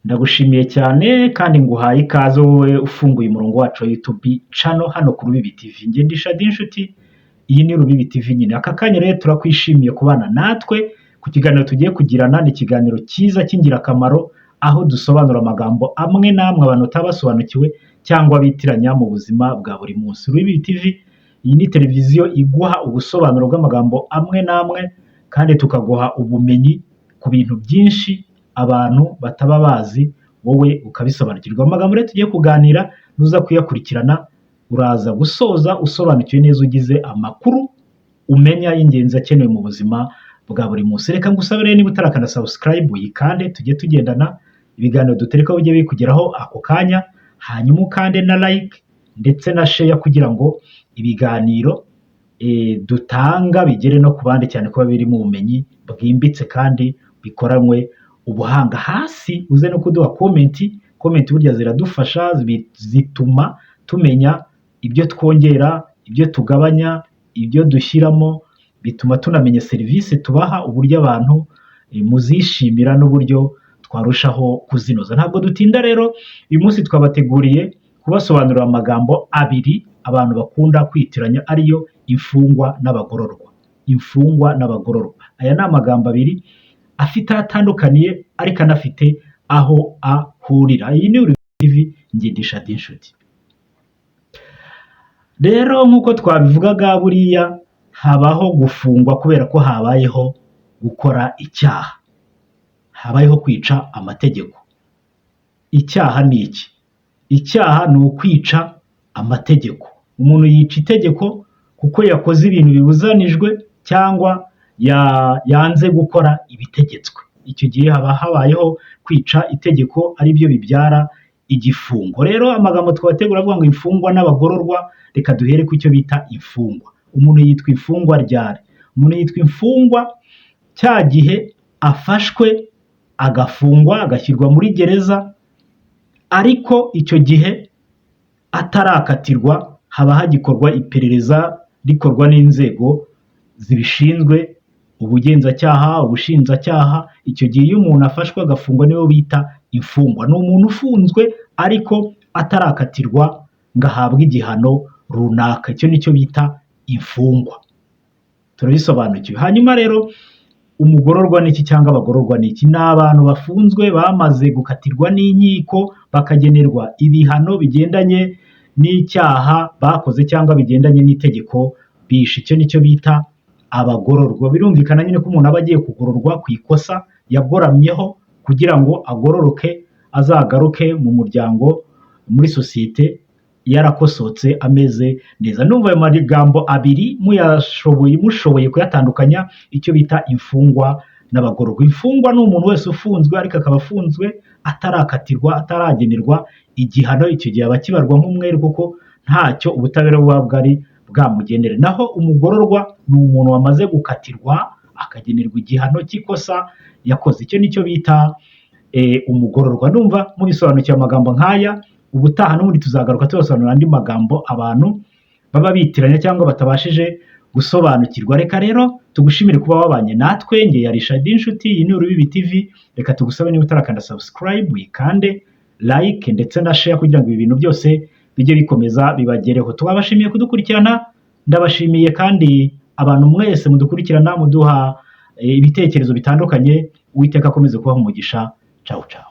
Ndagushimiye cyane kandi nguhaye ikaze wowe ufunguye umurongo wacu wa YouTube channel hano ku Rubibi TV. Njye ndi Shadi Inshuti, iyi ni Rubibi TV nyine. Aka kanya rero turakwishimiye kubana natwe ku kiganiro tugiye kugirana. Ni ikiganiro cyiza cy'ingirakamaro, aho dusobanura amagambo amwe n'amwe abantu batabasobanukiwe cyangwa bitiranya mu buzima bwa buri munsi. Rubibi TV, iyi ni televiziyo iguha ubusobanuro bw'amagambo amwe n'amwe, kandi tukaguha ubumenyi ku bintu byinshi abantu bataba bazi, wowe ukabisobanukirwa. Amagambo rero tugiye kuganira, nuza kuyakurikirana uraza gusoza usobanukiwe neza, ugize amakuru umenya y'ingenzi akenewe mu buzima bwa buri munsi. Reka ngusabe rero, niba utarakanda subscribe uyikande, tujye tugendana, ibiganiro dutereka bijye bikugeraho ako kanya, hanyuma ukande na like ndetse na share kugira ngo ibiganiro dutanga bigere no ku bandi, cyane kuba birimo ubumenyi bwimbitse kandi bikoranywe ubuhanga. Hasi uze no kuduha comment. Comment burya ziradufasha, zituma tumenya ibyo twongera, ibyo tugabanya, ibyo dushyiramo, bituma tunamenya serivisi tubaha, uburyo abantu muzishimira n'uburyo twarushaho kuzinoza. Ntabwo dutinda rero, uyu munsi twabateguriye kubasobanurira amagambo abiri abantu bakunda kwitiranya, ariyo imfungwa n'abagororwa. Imfungwa n'abagororwa, aya ni amagambo abiri afite aho atandukaniye ariko anafite aho ahurira. Iyi ni Rubibi TV, ngendesha Inshuti. Rero nk'uko twabivugaga, buriya habaho gufungwa kubera ko habayeho gukora icyaha, habayeho kwica amategeko. Icyaha ni iki? Icyaha ni ukwica amategeko. Umuntu yica itegeko kuko yakoze ibintu bibuzanijwe cyangwa yanze gukora ibitegetswe. Icyo gihe haba habayeho kwica itegeko, ari byo bibyara igifungo. Rero amagambo twabategura avuga ngo imfungwa n'abagororwa. Reka duhere ku cyo bita imfungwa. Umuntu yitwa imfungwa ryari? Umuntu yitwa imfungwa cya gihe afashwe, agafungwa, agashyirwa muri gereza, ariko icyo gihe atarakatirwa, haba hagikorwa iperereza rikorwa n'inzego zibishinzwe, ubugenzacyaha, ubushinjacyaha. Icyo gihe iyo umuntu afashwe agafungwa niwe bita imfungwa. Ni umuntu ufunzwe ariko atarakatirwa ngo ahabwe igihano runaka. Icyo nicyo bita imfungwa, turabisobanukiwe. Hanyuma rero umugororwa ni iki, cyangwa abagororwa ni iki? Ni abantu bafunzwe bamaze gukatirwa n'inkiko, bakagenerwa ibihano bigendanye n'icyaha bakoze cyangwa bigendanye n'itegeko bishe. Icyo nicyo bita abagororwa. Birumvikana nyine ko umuntu aba agiye kugororwa ku ikosa yagoramyeho kugira ngo agororoke, azagaruke mu muryango, muri sosiyete, yarakosotse, ameze neza. Ndumva ayo magambo abiri muyashoboye, mushoboye kuyatandukanya, icyo bita imfungwa n'abagororwa. Imfungwa ni umuntu wese ufunzwe, ariko akaba afunzwe atarakatirwa, ataragenerwa igihano. Icyo gihe aba akibarwa nk'umwere kuko ntacyo ubutabera buba bwari bwamugenere. Naho umugororwa ni umuntu wamaze gukatirwa, akagenerwa igihano cy'ikosa yakoze. Icyo nicyo bita umugororwa. Ndumva mubisobanukiwe amagambo nk'aya. Ubutaha n'ubundi tuzagaruka tubasobanurira andi magambo abantu baba bitiranya cyangwa batabashije gusobanukirwa. Reka rero tugushimire kuba wabanye natwe. Nge yari Shadi Inshuti, iyi ni Urubibi TV. Reka tugusabe, niba utarakanda subscribe uyikande, like ndetse na share, kugira ngo ibi bintu byose bijye bikomeza bibagereho. Tubabashimiye kudukurikirana. Ndabashimiye kandi abantu mwese mudukurikirana, muduha ibitekerezo bitandukanye. Uwiteka akomeze kubaha umugisha. Ciao ciao.